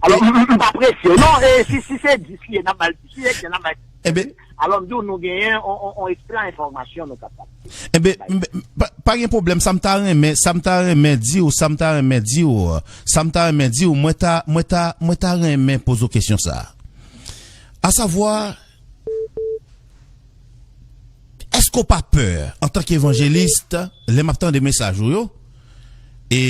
Alò, e m, m, m pa prese w. Non, e si, si se dis li ye, n ap ba l dis li, e n ap ba l dis li. Enben, alò, m di w, nou genyen on, on, on ekstra enfòmasyon nou kapab. Enben, m, m, pa, pa gen pwoblèm, sa m ta renmen, sa m ta renmen di w, sa m ta renmen di w, sa m ta renmen di w, mwen ta, mwen ta, mwen ta renmen poze w kesyon sa a. Asavwa, èske w pa pè, antanke evanjelis, lè m ap tande mesaj ou yo, e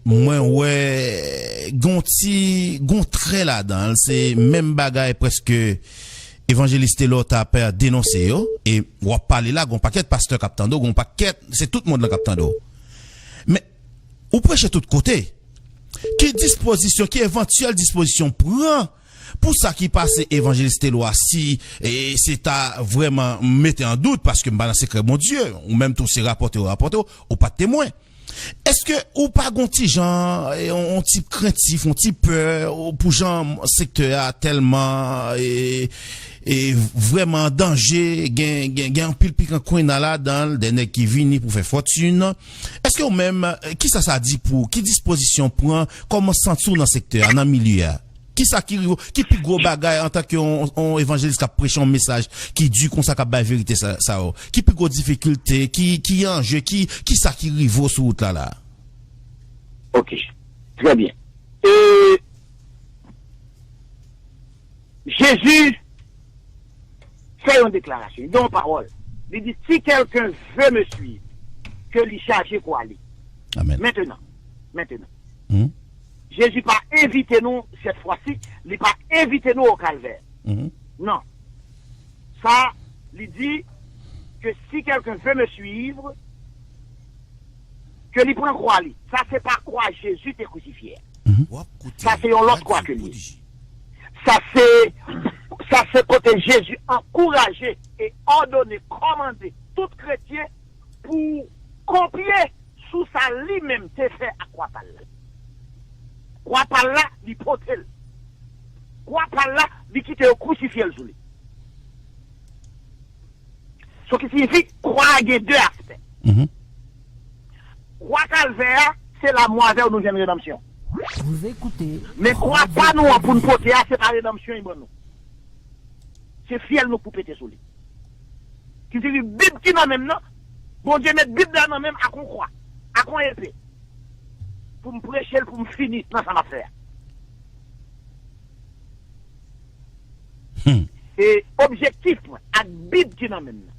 mwen wè gon ti, gon trè ladan l, se menm bagay prèske evanjelis Telor t ap denonse yo, e w ap pale la, gon pakèt pastè k ap tande w, gon pakèt, se tout mond lan k ap tande w. Men, ou preche tout kote. Ki dispozisyon, ki evantyèl dispozisyon pran pou sa ki pase evanjelis Telor a, si, e, se ta vrèman mete an dout, paske m pa nan sekrè Bondye, ou menm tou se rapòte yo rapòte w, ou pa t temwen. Èske ou pa gon ti jan, e, on, on ti krentif, on ti pè, ou, pou jan sektè a tèlman, e, e, vrèman an danje, gen, gen, gen anpil pikan kwena ladan l, de nèg ki vini pou fè fòtin? Èske ou menm, e, kisa sa di pou ou? Ki dispozisyon w pran? Kòman w santi w nan sektè a, nan milye a? Kisa ki rive w? Ki pi gwo bagay antanke yon, yon evanjelis k ap preche yon mesaj ki di konsa, k ap bay verite sa, sa yo? Ki pi gwo difikilte? Ki, ki anje? Ki, kisa ki rive w sou wout la la? Ok, trè byen. E Jezi fè yon deklarasyon, li gen yon pawòl. Li di, si quelqu'un veut me suivre, ke li chaje kwa li. Amen. Mentenan, mentenan, hmm? Jezi pa envite nou, sèt fwa si, li pa envite nou o kalvè. Mhm. Non. Sa, li di ke si quelqu'un veut me suivre, ke li pran kwa li. Sa se pa kwa Jezi te krisifye a. Mhm. Sa se yon lòt kwa ke li ye. Sa se, sa se kote Jezi ankouraje e òdone, kòmande tout kretyen pou kopye sou sa li menm te fè ak kwa pa l la. Kwa pa l la, li pote l. Kwa pa l la, li kite yo krisifye l sou li. Sa ki siyifi, kwa a gen de aspè. Mhm. Kwa kalvè a, se la mwen avè w nou jwenn redanmsyon. Vous écoutez Men kwa pa nou an pou n pote a, se pa redanmsyon li ban nou. Se fyèl nou k pou pete sou li. Ki di li, Bib ki nan men m nan, Bondye met Bib la nan men m ak yon kwa, ak yon epe, pou m preche l, pou m fini nan sa m ap fè a. Hmm. E objektif mwen ak Bib ki nan men m nan,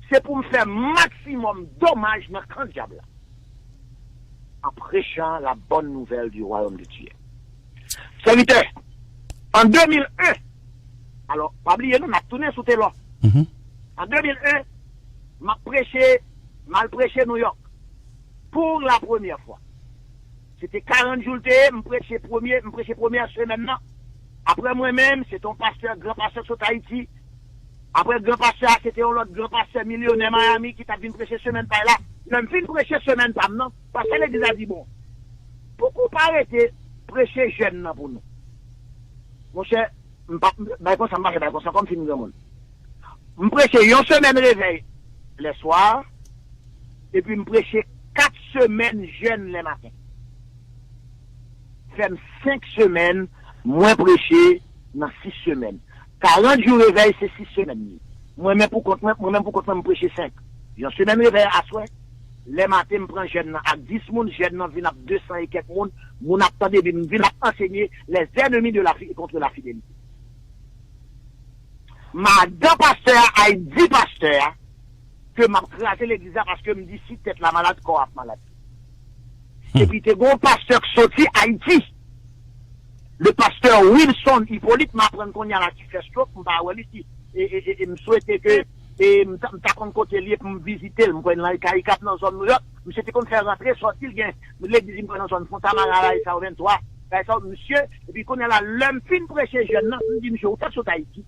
se pou m fè maksimòm domaj nan kan dyab la, en prêchant la bonne nouvelle du royaume de Dieu. Sèvitè, an de mil en, alò, pa bliye non, n ap tounen sou Telor. Mhm. An de mil en, m ap preche, m al preche Nouyòk. Pour la première fois. Se te karant jou l te ye, m preche premye, m preche premyè semèn nan. Apre mwen menm, se te yon pastè, gran pastè k sot Ayiti. Apre gran pastè a, se te yon lòt gran pastè milyonè Miami ki t ap vin preche semèn pa l la. Lè m fin preche semèn pa m nan, pastè legliz la di, "Bon, pouki w pa rete preche jèn nan pou nou?" Monchè, m pa, bay konsa, m pa fè bay konsa, kòm fin granmoun. M preche yon semèn revèy lèswa, epi m preche kat semèn jèn lèmaten. Fè m senk semèn, mwen preche nan sis semèn. Karant jou revèy, se sis semèn li. Mwen menm pou kont mwen, mwen menm pou kont mwen, m preche senk. Yon semèn revèy aswè, lèmaten m pran jèn nan ak dis moun, jèn nan vin ap de san e kèk moun, moun ap tande, epi m vin ap ansenye les ennemis de la fi-, contre la fidélité. Madan pastè a al di pastè a ke m ap kraze legliz la paske m di si tèt la malad, kò a ap malad. Epi te gen yon pastè k soti Ayiti. Le pastè Wilson Hyppolite, m aprann kounye a la ki fè stroke, m pa wè l isi. E, e, e, e m swete ke, e, m ta, m ta konn kote l ye pou m vizite l. M kwè l nan Kayikap nan zòn Nouyòk. Misye te konn fè rantre sòti, l gen legliz, m kwè nan zòn Fontamara, bagay sa yo, venntwa, bagay sa yo, misye. Epi kounye a la, lè m fin preche jèn nan, m di, "Misye, ou t ap sot Ayiti?"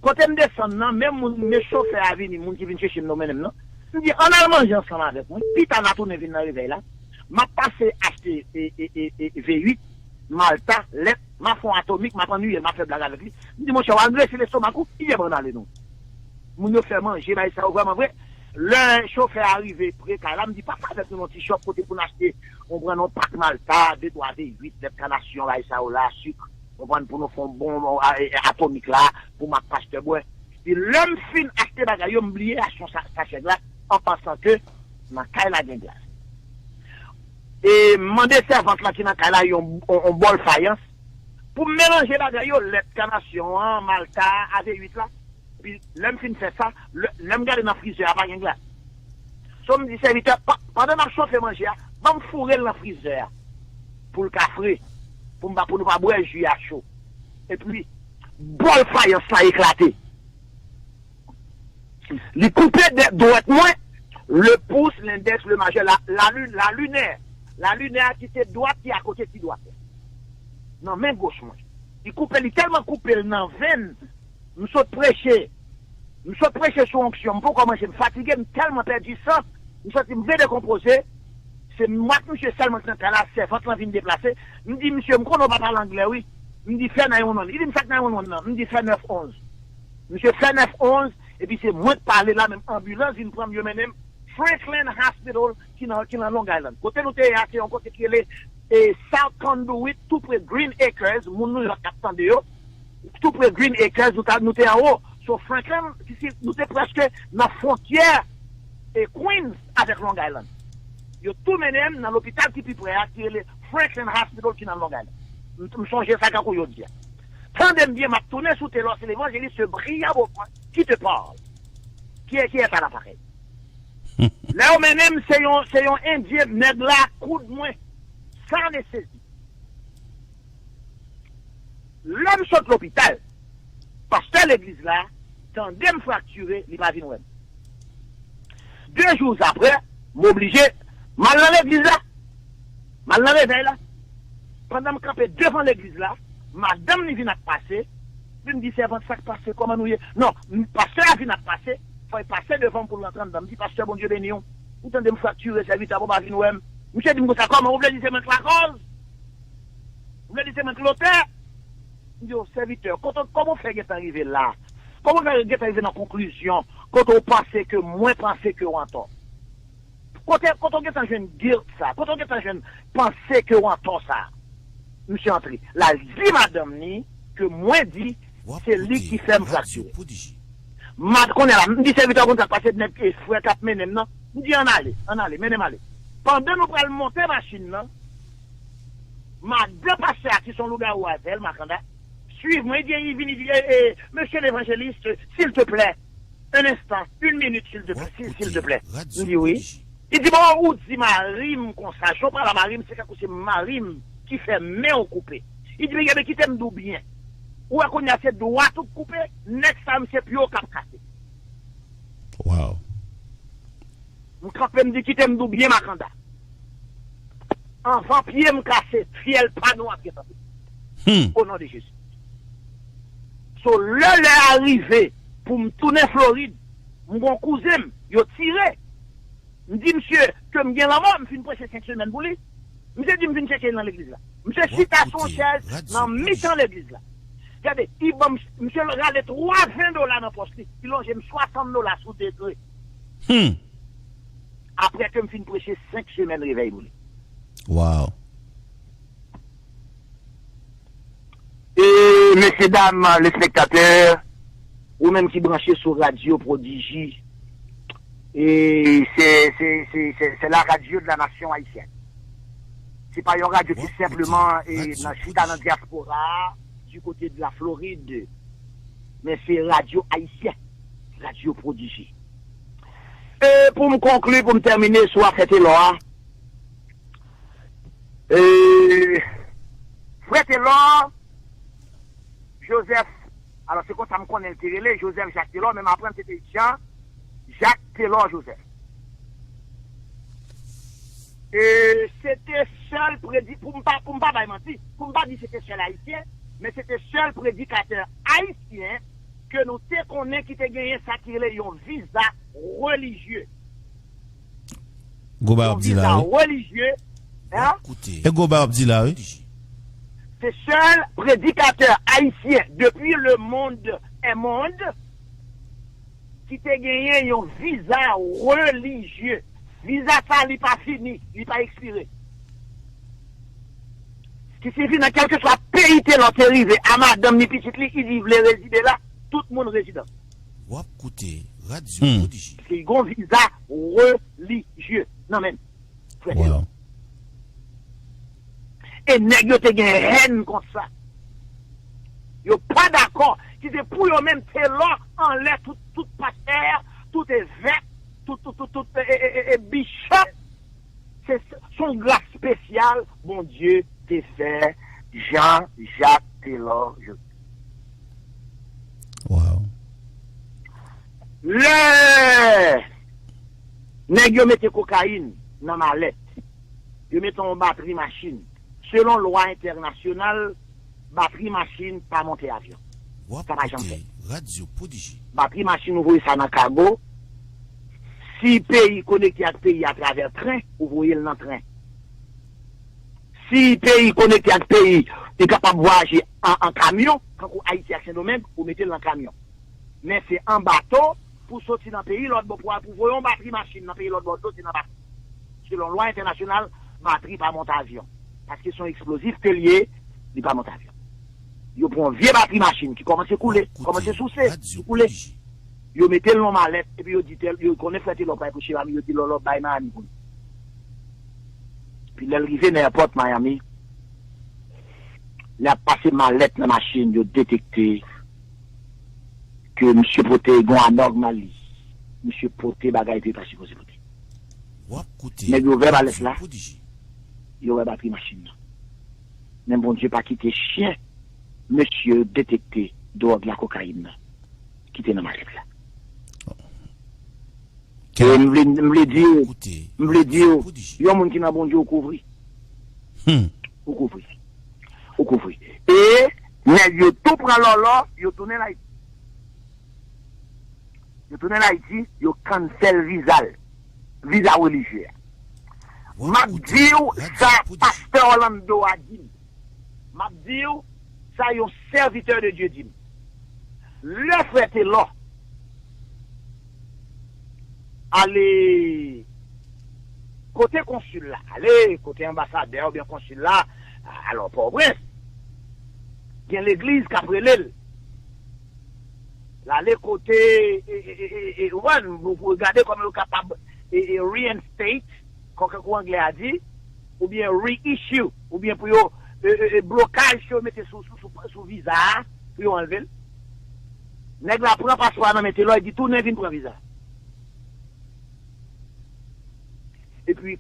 Kote m desann nan, menm moun, men chofè a vini, moun ki vin chèche m nan, mennen m nan. M di, "Ann al manje ansanm avèk mwen, pita n a tounen vin nan revèy la." M ap pase achte, e, e, e, e, V uit, Malta, lèt, m ap fè yon atomik, m ap annuiye l, m ap fè blag avèk li. M di, "Monchè, w agrese lestomak ou, kite m ann ale non." Moun yo fè manje, bay sa yo vrèman vre. Lè chofè a rive pre kay la, m di, "Pase avèk nou nan ti shop kote pou n achte, ou pran yon pak Malta, de twa V uit, lèt kanasyon, bay sa yo la, sik, ou pran pou nou fè yon bon, a, e, atomik la, pou m ak pastè bwè." Epi lè m fin achte bagay yo, m bliye achte yon sa-, sachè glas, an pansan ke nan kay la gen glas. E m mande sèvant lan ki nan kay la yon, yon, yon bòl fayans pou m melanje bagay yo, lèt kanasyon an, Malta a, V uit la. Epi lè m fin fè sa, lè, lè m gade nan frizè a, pa gen glas. So m di sèvitè, pa, pandan n ap chofe manje a, ban m foure l nan frizè a pou l ka fre, pou m pa, pou nou pa bwè ji a cho. Epi, bòl fayans la eklate. Li koupe dwèt mwen, le pouce, l'index, le majeur, la, la, la lunaire. La lunaire ki se dwat ki akote ti dwat. Nan men goch mwen. Li koupe, li tèlman koupe l nan venn, m sot preche. M sot preche sou onksyon, m poko manje, m fatige, m tèlman pèdi san, m santi m vle dekonpoze. Se m ak misye sèlman ki nan kay la, sèvant lan vin deplase. M di, "Misye, m konnen w pa pale anglè, wi." M di, "Fè nine one one." Li di m, "Sa k nine one one nan?" M di, "Fè nèf onz." Misye fè nèf onz, epi se mwen k pale la, menm anbilans vin pran m, yo mennen m Franklin Hospital ki nan, ki nan Long Island. Kote nou te ye a, se yon kote ki rele, e, South Conduit, tou pre Green Acres, moun New York k ap tande yo. Tou pre Green Acres, nou ta, nou te anwo. So Franklin, si, si, nou te prèske nan fwontyè e Queens avèk Long Island. Yo tou mennen m nan lopital ki pi pre a, ki rele Franklin Hospital, ki nan Long Island. M, m sonje sa kankou jodi a. Tande m byen, m ap tounen sou Taylor, c'est l'évangéliste Brian Beauplan qui te parle. Qui est, qui est à l'appareil? Lè yo mennen m, se yon, se yon endyen, nèg la koud mwen, sa anestezi. Lè m sot lopital, pastè legliz la tande m fraktire, li pa vin wè m. De jou apre, m oblije, m al nan legliz la. M al nan revèy la. Pandan m kanpe devan legliz la, madanm li vin ap pase, epi m di, "Sèvant, sa k pase? Kòman nou ye?" Non, m, pastè a vin ap pase, fò l pase devan m pou l rantre anndan. M di, "Pastè, Bondye beni w. Ou tande m fraktire, sèvitè a pa vin wè m." Misye di m konsa, "Kòman? Ou vle di se mwen k lakòz? Ou vle di se mwen k lotè?" M di, "O sèvitè, kote, kòman w fè gentan rive la? Kòman w fè gentan rive nan konklizyon kote w panse ke mwen panse ke w antò? Kote, kote w gentan jwenn guilt sa? Kote w gentan jwenn panse ke w antò sa?" Misye antre. L al di madanm ni ke mwen di se li ki fè m fraktire. Mad konnen la, m di sèvitè, konn sa k pase, nèg e frè k ap mennen m nan. M di, "Ann ale, ann ale, mennen m ale." Pandan nou pral monte machin nan, madan pastè a ki se yon lougawou avè l, Makanda, swiv mwen, li di, li vini, li di, "Eh, eh, monsieur l'évangéliste, s'il te plaît, un instant, une minute, s'il te plaît, s'il, s'il te plaît." M di, "Wi." Li di, "Bon, ou di mari m konsa, jan w pale a mari m, se tankou se mari m ki fè men w koupe." Li di, "Men, men kite m di w byen. Ou wè kounye a se dwat ou k koupe, nèg sa yo, se pye w k ap kase." Wow. M kanpe, m di, "Kite m di w byen, Makanda." Anvan pye m kase, fyèl pa nou ap gentan pete. O non de Jezi. So, lè lè a rive pou m tounen Florid, m gon kouzen m, yo tire. M di misye ke m gen lanmò, m fin preche senk semèn pou li. Misye di m vin chèche l nan legliz la. Misye chita sou yon chèz nan mitan legliz la. Gade, li ban m, misye rale twa ven dola nan pòch li. Li lonje m swasant dola sou degre. Apre ke m fin preche senk semèn revèy pou li. Wow. E, mesye dam, lespektatè, ou menm ki branche sou Radyo Pwodiji, e se, se, se, se, se la radio de la nation haïtienne. Se pa yon radyo ki senpleman e, nan chita nan dyaspora a, du côté de la Floride, men se radyo ayisyen, Radyo Pwodiji. E pou m konkli, pou m tèmine sou afè Telò a, e, frè Telò, Joseph, alò se konsa m konnen l te rele, Joseph Jacques Telò, men m aprann se te Jean Jacques Telò Joseph. E se te sèl predi-, pou m pa, pou m pa bay manti, pou m pa di se te sèl ayisyen, men se te sèl predikatè ayisyen ke nou te konnen ki te genyen sa ki rele yon viza relijye. Gwo bagay w ap di la, wi. Yon viza relijye, hein? E gwo bagay w ap di la, wi. Se sèl predikatè ayisyen depuis le monde est monde ki te genyen yon viza relijye. Viza sa, li pa fini, li pa ekspire. Ki siyifi nan kèlkeswa peyi Telò te rive, a madanm ni pitit li, li di li vle rezide la, tout moun rezidan. W ap koute Radyo Pwodiji. Paske li gon viza relijye nan men l, frè Telò. E nèg yo te gen hèn kont sa. Yo pa dakò, ki se pou yo menm Telò anlè tout, tout pastè, tout evèk, tout, tout, tout, tout e, e, e, e, e bishop. Se, se yon gras espesyal Bondye te fè Jean Jacques Telò Joseph. Wow. Lè nèg yo mete kokayin nan malèt, yo mete yon batri machin. Selon lwa entènasyonal, batri machin pa monte avyon. Sa pa janm fèt. Batri machin ou voye sa nan kago. Si peyi konekte ak peyi atravè tren, ou voye l nan tren. Si peyi konekte ak peyi, li kapab vwayaje an, an kamyon, tankou Ayiti ak Sendomeng, ou mete l nan kamyon. Men se an bato pou soti nan peyi lòtbò pou al pou voye yon batri machin nan peyi lòtbò dlo, se nan bato. Selon lwa entènasyonal, batri pa monte avyon. Paske se yon eksplozif ke l ye, li pa monte avyon. Yo pran yon vye batri machin ki kòmanse koule, kòmanse souse, ki koule. Yo mete l nan malèt, epi yo di tèl, yo konnen frè Telò pral pwoche Miami, yo di Lòlò bay Miami pou li. Epi lè l rive nan èpòt Miami, lè ap pase malèt nan machin, yo detekte ke misye pote yon anòmali. Misye pote bagay ke li pa sipoze pote. Nèg yo ouvè malèt la, yo wè batri machin nan. Men Bondye pa kite chen, mesye detekte dwòg la, kokayin nan, ki te nan malèt la. E m vle, m vle di w, m vle di w, yon moun ki nan Bondye, ou kouvri. Ou kouvri. Ou kouvri. E nèg yo tou pran Lòlò, yo tounen Ayiti. Yo tounen Ayiti, yo cancel viza l. Viza relijye a. M ap di w sa pastè Orlando a di m. M ap di w sa yon sèvitè de Dye di m. Lè frè Telò ale kote konsil la, ale kote anbasadè oubyen konsil la, alò Pòtoprens, gen legliz k ap rele l. L ale kote, e, e, e, e, e, ou konprann, pou, pou gade kòman yo kapab, e, e, reinstate, kòm, kòm anglè a di, oubyen reissue, oubyen pou yo, e, e, e, blokaj ke yo mete sou, sou, sou, sou viza a, pou yo anlve l. Nèg la pran paspò a nan men Telò, li di, "Tounen vin pran viza." Epi,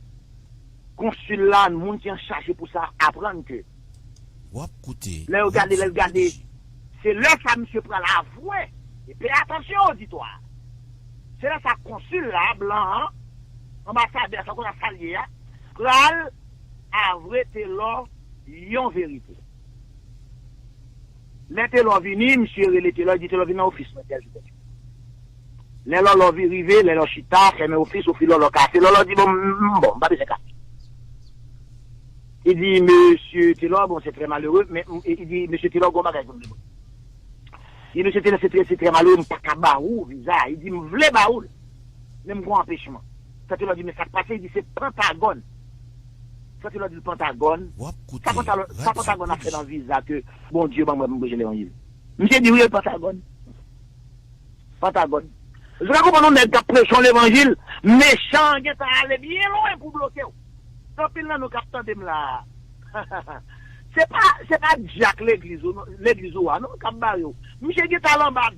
konsil la, moun ki an chaje pou sa, aprann ke lè yo gade, lè l gade, se lè sa misye pral avwe. E pè atansyon, oditwa. Se lè sa konsil la, blan an, anbasadè, sa konn ap salye a, pral Avwe Telò yon verite. Lè Telò vini, misye rele Telò, li di Telò vin nan ofis mwen tèl jou tèl jou. Lè Lòlò vi- rive, lè Lòlò chita, fèmen ofis, ofri Lòlò kafe. Lòlò di bon, m- m- bon, m pa bezwen kafe. Li di mesye Telò, bon, se trè malere, men m- li di mesye Telò, gon bagay pou m di. Li di mesye Telò, se trè, se trè malere, m pa ka ba ou viza. Li di m vle ba ou l, men m gon anpechman. Sa Telò di men sa k pase, li di se Pantagòn. Sa Telò di l Pantagòn. Sa Pantagòn ap fè nan viza ke Bondye ban mwen pou m preche levanjil. Misye di wi, Pantagòn. Pantagòn. Ou ka konprann yon nèg k ap preche yon levanjil, mechan an gentan ale byen lwen pou bloke w. Gen anpil nan nou k ap tande m la a. Se pa, se pa dyak legliz ou, legliz ou a non k ap bare w. Misye gentan al anba